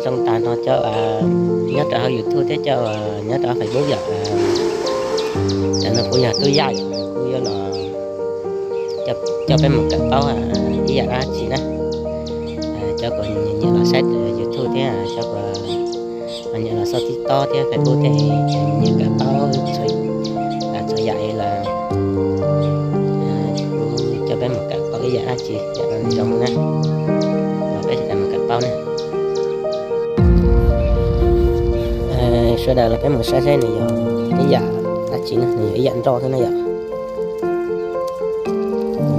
Zoo tas no cov nyob rau hauv YouTube thiab cov nyob rau hauv Facebook yom, cov no kuj yog tub yaj yom, kuj yuav los coj peb mus kawm paub ib yam dab tsi na. Cov uas nyiam los saib YouTube thiab cov uas nyiam los saib TikTok thiab Facebook thiab nyiam kawm paub txhua yam los kuj coj peb mus kawm paub ib yam dab tsi yam zoo na, los peb sawv daws mus kawm paub na. Sawv daws los peb mus saib saib nws yog ib yam dab tsi na, nws yog ib yam nroj thiab na yom.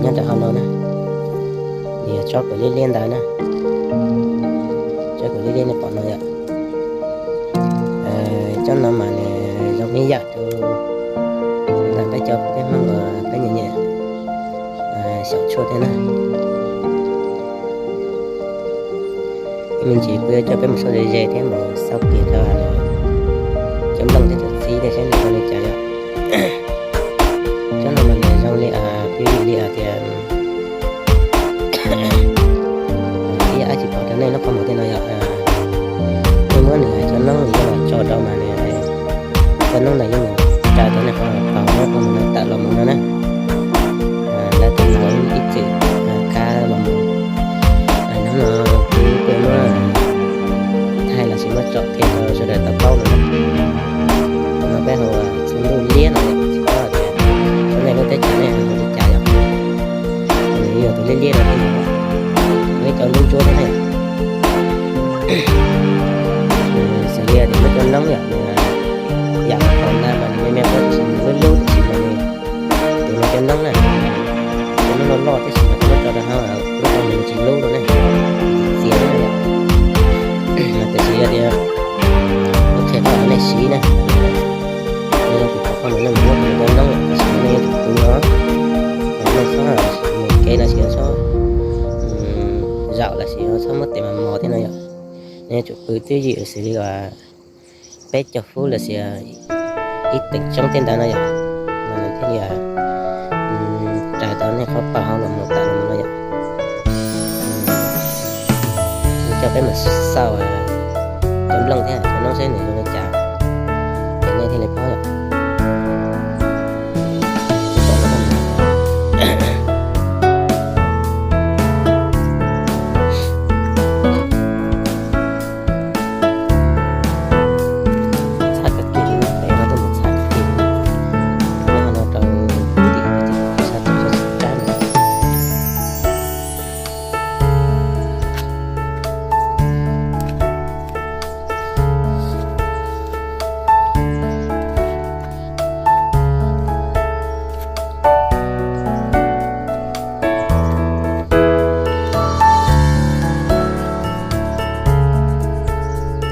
Nyob rau hauv no na, nws yog tsob kawg liab liab ntawd na, tsob kawg liab liab nej pom no yom. Tsob no mas nws zoo ib yam rau ntawm peb cov peb Hmoob uas peb nyiam nyiam xyaum tshuaj thiab na. Ib me ntsis kuv yuav coj peb mus saib ze ze thiab mus xauj kiag rau cov nplooj thiab cov txiv thiab saib nws zoo li cas yom. Tsob no mas nws zoo li pib li hais tias ib yam dab tsi pom rau nej lub qhov muag tej no yom. Nej muab nws cov noob yuav los tso rau mas nws cov noob ntawd yeej mus raws cov nej qhov muag muab qhov muag no tawm los mus no na. Lawv tus no ib txwm kav los mus. Hnub no kuv kuj muab thaij los sis muab tsom qhia rau sawv daws tau paub no na. Tus no peb hu ua txhuv ntuj liab no yom, tsis paub hais tias nej lub teb chaws nej hu li cas yom. Nws yog tus liab liab no thiab, muaj ib co ntsuab ntsuab thiab ne. Xws li tias muaj cov noob yom, yam qhov na mas nws me me qhuav tsis lub lub tiam sis mas nws tus no cov noob na, cov noob loj loj tab sis mas kuv muab tso rau hauv lub qhov muag nws tsis lub rau ne, txias na yom. Tiam sis yog tias muab qhia rau nej siv na, nej yuav tsum paub qhov no, nej mus muab tus cov noob tab sis nej yuav tsum tu no, nej txhob mus kev los sis txhob zaum los sis txhob muab tes mas mos thiab no yom. Nej yuav tsum pw twj ywm xws li uas peb caug fub los sis ib teem tseeb tej ntawd no yom, no nws thiaj li raws tau nej qhov paus hauv los mus tawm los mus no yom. Kuv coj peb mus xauj cov nplooj thiab cov noob saib nws zoo li cas, ces nej thiaj li paub yom. Txhaj kawg kiag li, pem no tuaj mus txhaj kawg kiag li. Nyob no rau tim sab tod sab tsis rab no.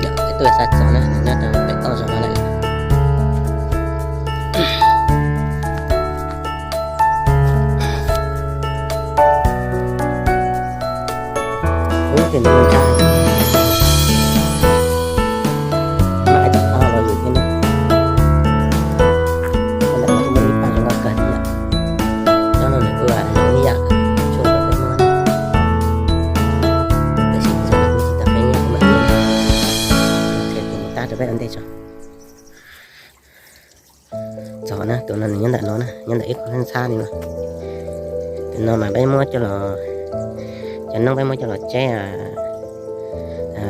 Yog peb tuaj sab tod na, nyob rau pem toj zog no lawm. Ub, tus no nrab, mam ib tug qhov los lwm thiab na. Ntawm no kuj muaj ib pab zoo nkauj kawg thiab yom. Tsob no nws kuj zoo ib yam tshuaj rau peb Hmoob, tab sis tsob no kuj tsis tau qeeb nyob kuv mam qhia tus mus tab rau peb ua ntej tso. Txog na, tus no nws nyob ntawm no na, nyob ntawm ib qho ntxhab ntxhab li no. Tus no mas peb muab coj los, cov noob peb muab coj los tseb,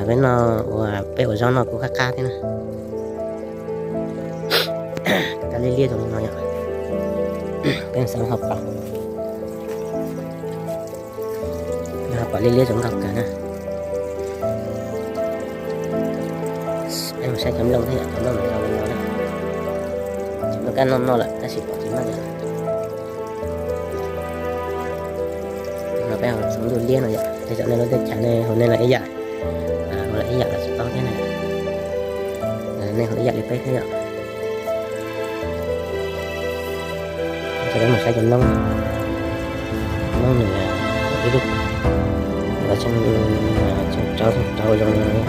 peb noj ua, peb ua zaub noj kuj qab qab thiab na. Kab liab liab zoo li no yom. Peb xav ho pom, ho pom liab liab zoo nkauj kawg na. Peb mus saib cov nplooj thiab yom, cov nplooj zoo li no na. Cov nplooj kab noj noj lawm tab sis pom tsis meej yom. No peb hu txhuv ntuj liab no yom, tej zaum nej lub teb chaws nej hu nej los ib yam, hu los ib yam los tsis paub thiab na. Nej hu ib yam li peb thiab yom. Ces peb mus saib cov noob, noob nws ib lub, tsoo tsawv tsoo rau zoo li no.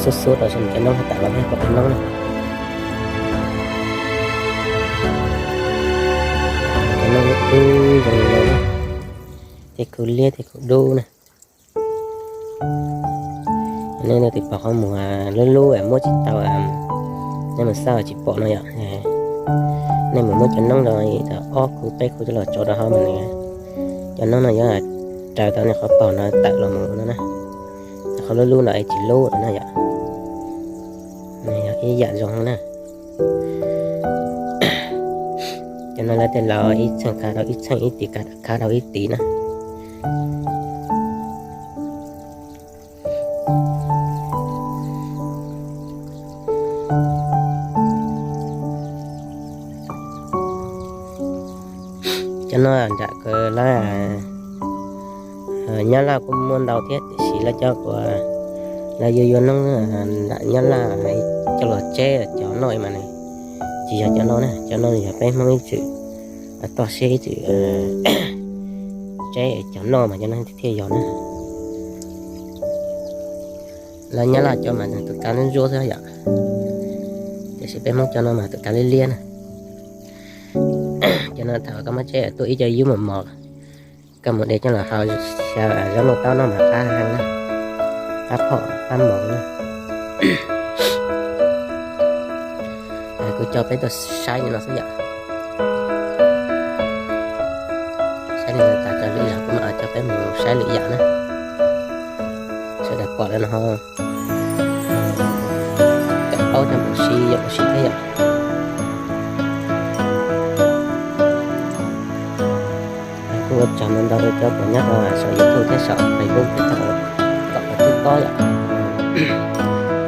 Xub xub rau cov noob tawm los peb pom cov noob na. Zoo li no, tej khu liab tej khu dub na. Nej leej twg pom qhov muag lub lub muab tsis tau, nej mus xauj tsis pom no yom. Nej mus muab cov noob rau ob khu peb khu coj los tso rau hauv mas nws, cov noob no yuav raws tau nej qhov paug no tawm los mus no na. Qhov lub lub no es tsis lub no yom. Nws yog ib yam zoo na. Cov no lawv tej laus ib txheej kav rau ib txheej, ib tis kav rau ib tis na. Cov no nram kws lawv, Nyab Laj kuj muaj ntau thiab tiam sis lawv cov uas lawv yuav yuav noob nram Nyab Laj coj los tseb cov noj mas nws tsis yog cov no na. Cov no yog peb Hmoob ib txwm toj siab ib txwm tseb cov noj mas cov no thiaj yog na. Lawv Nyab Laj cov mas tus kav ntsuab ntsuab xwb yom, tiam sis peb Hmoob cov no mas tus kav liab liab na. Cov no thaum koj muab tseb tuaj ib co yub mos mos, koj mus de coj los hau xyaw zaub noj taub no mas qab heev na, qab phom qab mos na. Kuv coj peb tuaj saib li no xwb yom. Saib li no tas kawg li los kuv mam coj peb mus saib lwm yam na. Sawv daws pom lawm no ho, cov paub coj mus siv yom, mus siv thiab yom. Kuj ua tsaug ntau ntau rau cov uas nyob rau saum YouTube thiab saum Facebook thiab tau kom tau tib tob yom.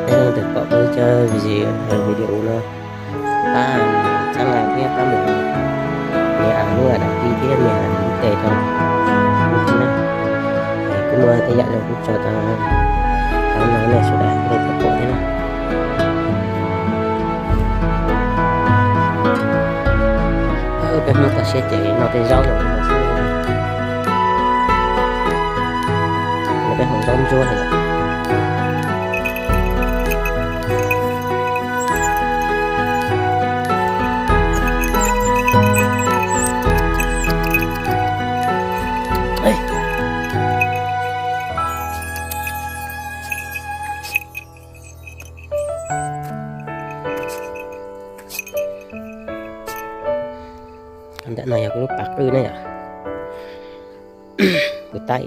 Peb leej twg pom kuv cov video no pab txhawb nqa thiab pab mus nias lub đăng ký thiab nias lub tes rau kuv thiab na. Kuv muaj tej yam zoo kuv tso rau hauv no nej sawv daws thiaj li tau pom thiab na. Peb Hmoob toj siab ces noj tej zaub zoo li no xwb. Peb hu zaub ntsuab li. Ntawm no yog kuv lub pas qwj na yom. Kuv tab,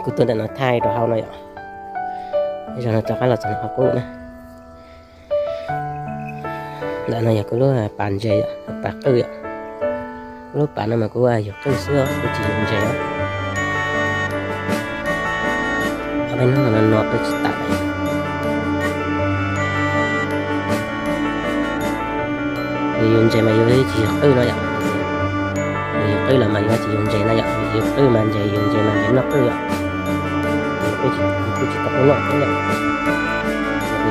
kuv tuaj ntawm no thaij rau hauv no yom. Zaum no rov qab los txog qhov qub na. Ntawm no yog kuv lub pas ntses yom, pas qwj yom. Lub pas no mas kuv yug qwj xwb, kuv tsis yug ntses os. Ob peb hnub no no kuv tsis tas. Yus yug ntses mas yus tsis yug qwj no yom. Yus yug qwj los mas yus tsis yug ntses no yom. Yus yug qwj mas ntses, yug ntses mas ntses noj qwj yom. Yus kuj tsis tau qwj noj thiab yom.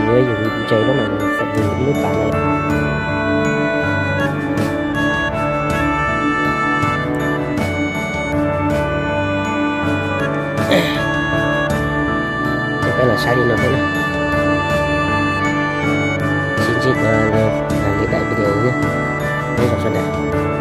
Yus yuav yug ntses lub no yus txawm yug ib lub pas no yom. Ces peb los saib li no xwb na. Sib ntsib dua lwm daim video na. Nyob zoo sawv daws.